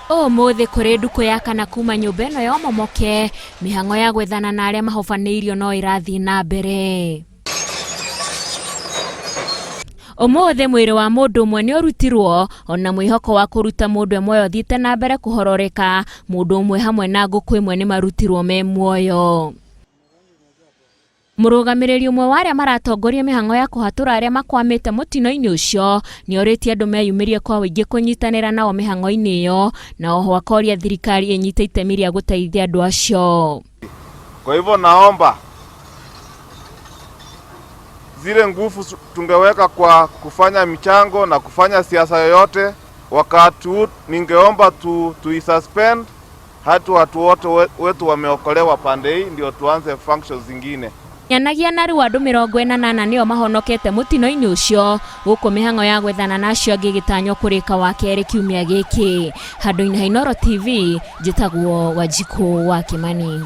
Ũmũthĩ kũrĩ ndukũ ya kana kuma nyũmba ĩno yomomoke, mĩhang'o ya gwethana na arĩa mahobanĩirio no ĩrathiĩ na mbere. Ũmũthĩ mwĩrĩ wa mũndũ ũmwe nĩ ũrutirwo ona mwĩhoko wa kũruta mũndũ e muoyo ũthiĩte na mbere kũhororeka, mũndũ ũmwe hamwe na ngũkũ ĩmwe nĩ marutirwo me muoyo. Mũrũgamĩrĩri ũmwe wa arĩa maratongoria mĩhang'o ya kũhatũra arĩa makwamĩte mũtino-inĩ ũcio nĩ orĩtie andũ meyumĩrie kwa ũingĩ kũnyitanĩra nao mĩhang'o-inĩ ĩyo na oho akoria thirikari ĩnyite itemi rĩa gũteithia andũ acio. Kwa hivyo naomba zile nguvu tungeweka kwa kufanya michango na kufanya siasa yoyote, wakati huu ningeomba tu, tuisuspend hatu watu wote wetu wameokolewa pande hii, ndio tuanze functions zingine. Nyanagia na rĩu andũ 48 nĩo mahonokete mũtino-inĩ ũcio gũkũ mĩhang'o ya gwethana na acio angĩ ĩgĩtanywo kũrĩka Wakerĩ kiumia gĩkĩ. Handũ-inĩ ha Inooro TV, njĩtagwo Wanjikũ wa Kĩmani.